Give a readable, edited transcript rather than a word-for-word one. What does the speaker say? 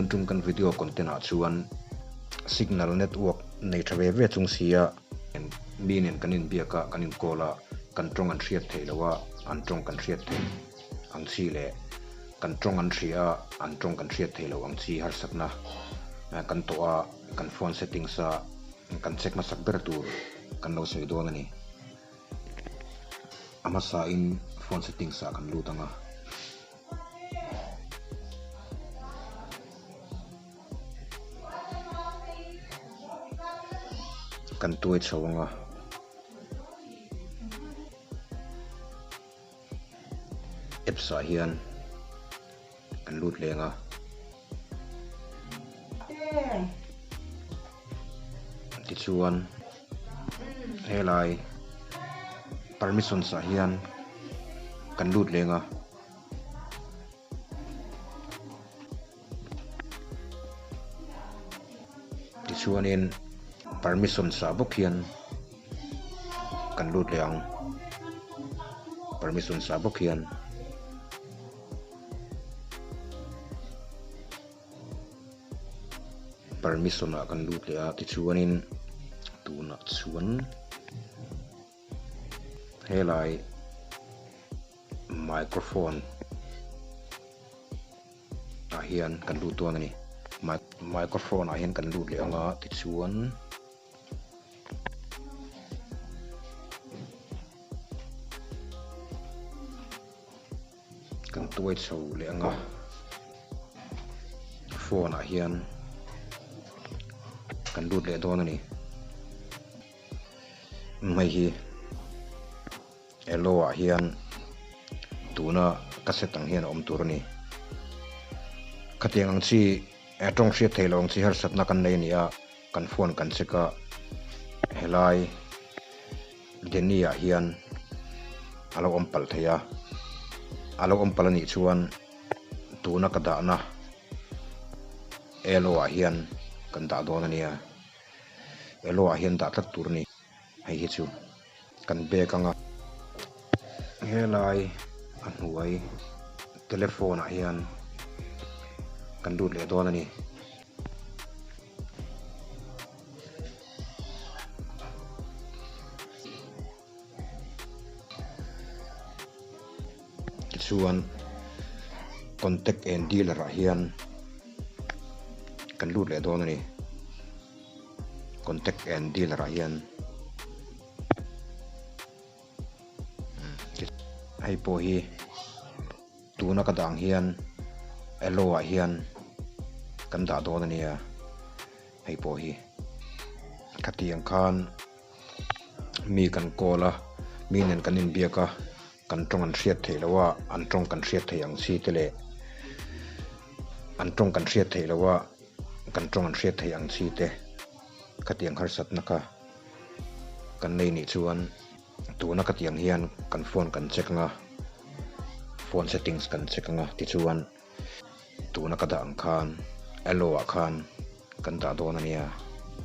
Tun tum kan video content ah chuan signal network nei tha ve ve chung sia mi nen kan inbiak a, kan inkawl a, kan tawng an hriat theih loh a, an tawng kan hriat theih ang chi leh kan tawng an hria a, an tawng kan hriat theih loh ang chi harsatna kan tawh a, kan phone settings a kan check hmasak ber tur kan lo sawi dawn a ni. A hmasain phone settings ah kan lut ang a. Kan tuai chho ang a. Apps ah hian kan lut leng a. Tichuan helai permissions ah hian kan lut leng a. Tichuanin permission ah bawk hian kan lut leh ang permission ah bawk hian permission ah kan lut leh a tichuanin tunah chuan helai. Microphone ah hian kan lut dawn a ni microphone ah hian kan lut leh ang a tichuan kan tuai chho leh ang a phone ah hian kan lut leh dawn a ni hei hi. Elo ah hian tuna ka set ang hian a awm tur a ni. Khatiang ang chi tawng hriat theih loh ang chi harsatna kan nei a ni a, kan phone kan check a, helai Denny ah hian a lo awm palh thei a, a lo awm palh a nih chuan tuna ka dahna Elo ah hian kan dah dawn a nia, Elo ah hian dah tlat tur a ni hei hi chu. Kan bag anga helai a hnuai telephone ah hian kan lut leh dawn a ni. Tichuan contact and dealer ah hian kan lut leh dawn a ni. Contact and dealer ah hian. Hei pawh hi tuna ka dah ang hian aloe ah hian kan dah dawn a nia hei pawh hi khatiang khan mi kan call a mi nen kan inbiak a kan tawng an hriat theih loh a an tawng kan hriat theih ang chi te leh an tawng kan hriat theih loh a kan tawng an hriat theih ang chi te khatiang harsatna kha. Kan nei nih chuan tuna ka tiang hian kan phone kan check anga phone settings kan check anga tichuan tuna ka dah ang khan aloe ah khan kan dah dawn a nia.